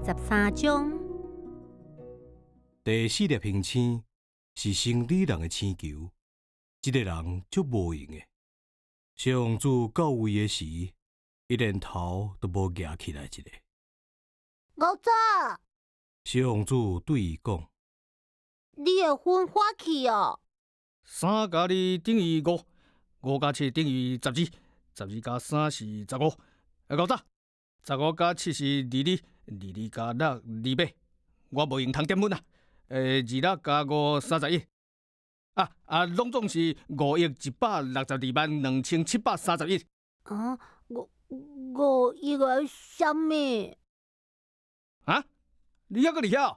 13章。第四粒行星是生理人的星球，這个人足無閒的。小王子到位的時，伊連頭都無舉起來一下。老早，小王子對伊講：你的分發去哦。三加二等於五，五加七等於十二，十二加三是十五。啊，五十，十五加七是二二，二二加六二八。我無閒通點分啊。二六加五三十一。啊啊，攏總是5億1622731。啊，五五億个啥物？啊？你猶閣佇遐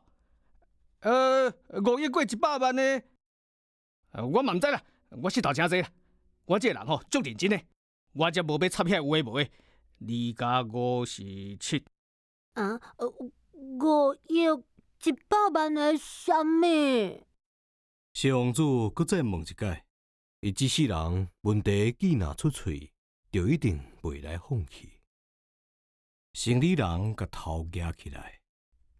？5億過100萬的。我嘛毋知啦，我穡頭誠濟啦。我這个人吼足認真的，我才無欲插遐有的無的。二加五是七。啊，5億100萬的啥物？小王子閣再問一擺，伊這世人問題句若出喙，就一定袂來放棄。生理人共頭舉起來。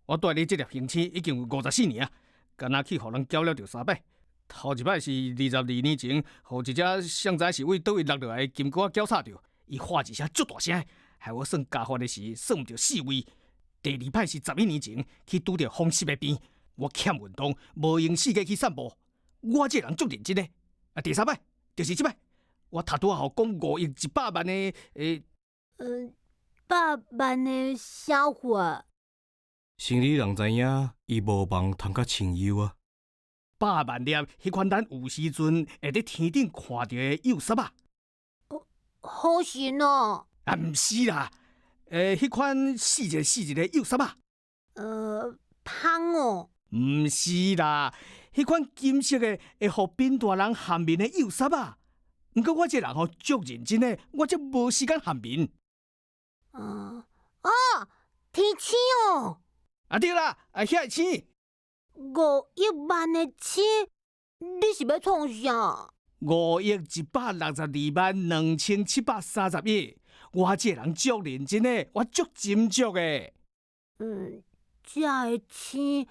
我蹛佇這粒行星已經有54年啊，敢若去予人攪了著三擺。頭一擺是22年前，予一隻啥知是對佗位落落來的金龜仔攪吵著，伊喊一聲足大聲，害我算加法的時算毋著四位。第二擺是11年前，去拄著風濕的病，我欠運動，無閒四界去散步。我這个人足認真的。啊，第三擺就是這擺，我頭拄仔予講五億一百萬的，百萬的啥貨？生理人知影，伊無望通較清幽啊。百萬粒，彼款咱有時陣會佇天頂看著的幼屑仔。火神哦？啊，毋是啦，彼款細一个細一个幼屑仔。蜂哦？毋是啦，彼款金色的會予變大人頷面的幼屑仔。毋過我這个人吼足認真的，我才無時間頷面。啊啊，天星哦！啊對啦，啊遐个星。五億萬的星，你是欲創啥？5億1622731。我這个人足認真的，我足斟酌的。這个星，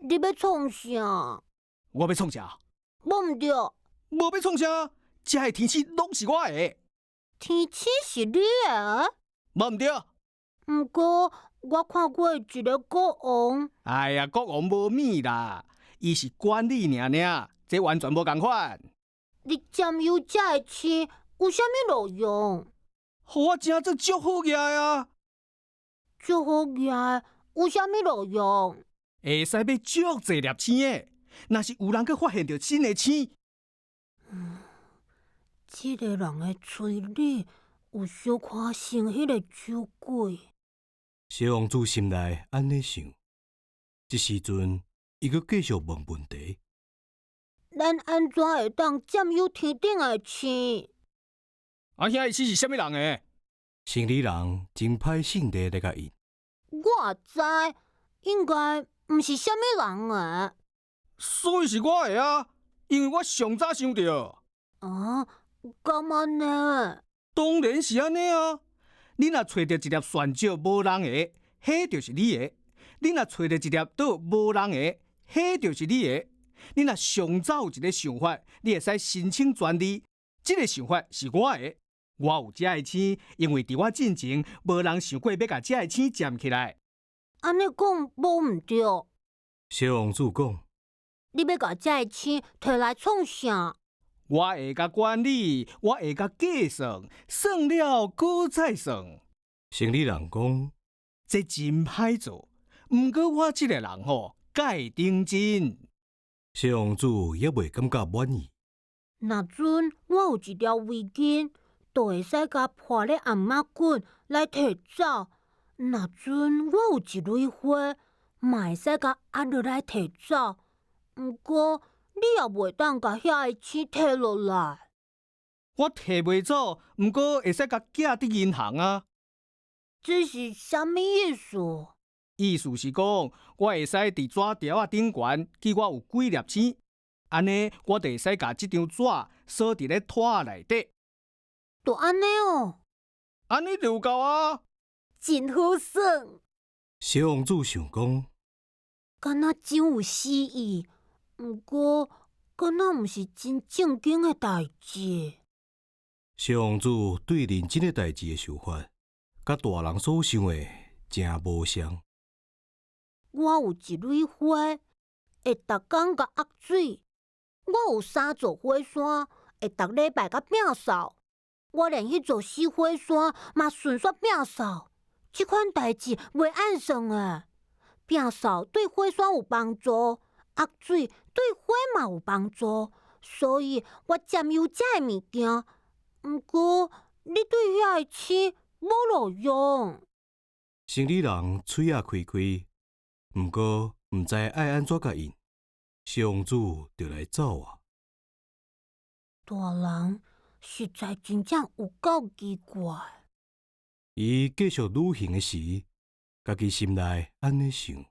你欲創啥？我欲創啥？無毋對。無欲創啥？這个天星攏是我的。天星是你的？無毋對。毋過我看過一个國王。哎呀，國王無物啦，伊是管理爾爾，這完全無仝款。你佔有這个星有啥物路用？予我成做足好額啊！足好額有啥物路用？會使買足濟粒星的，若是有人閣發現著新的星。這个人的喙裡有小可像彼个酒鬼。小王子心內按呢想，這時陣伊閣繼續問問題。咱按怎會當佔有天頂的星？啊，遐個星是啥物人的？生理人真歹性地來共應。我也知，應該毋是啥物人的。所以是我的啊，因為我上早想著。啊，敢按呢？當然是按呢啊！你若揣著一粒鑽石無人的，彼就是你的；你若揣著一粒島無人的，彼就是你的。你若上早有一个想法，你會使申請專利，這个想法是我的。我有這个星，因為佇我進前，無人想過欲共這个星佔起來。按呢講無毋對。小王子講：你欲共這个星提來創啥？我會共管理，我會共計算，算了閣再算。生理人講：這真歹做，毋過我這個人吼，較會認真。小王子猶未感覺滿意。若準我有一條圍巾，就會使共破咧頷仔滾來提走。若準我有一蕊花，嘛會使共壓落來提走。毋過你也袂當共遐个星提落來。我提袂走，毋過會使共寄佇銀行啊。這是啥物意思？意思是講，我會使佇紙條仔頂懸記我有幾粒星，按呢我就會使共這張紙鎖佇咧拖仔內底。就按呢哦。按呢就有夠啊。真好耍。小王子想講，敢若真有詩意，毋過敢若毋是真正經的代誌。小王子對認真的代誌的想法，佮大人所想的誠無相。我有一蕊花，會逐工共壓水。我有三座火山，會逐禮拜共摒掃。我連彼座死火山嘛順紲摒掃。這款代誌袂按算的。摒掃對火山有幫助，壓水對花嘛有幫助，所以我佔有這个物件。毋過你對遐个星無路用。生理人喙仔開開，毋過毋知愛按怎共應。小王子就來走啊！大人實在真正有夠奇怪。伊繼續旅行的時，家己心內按呢想。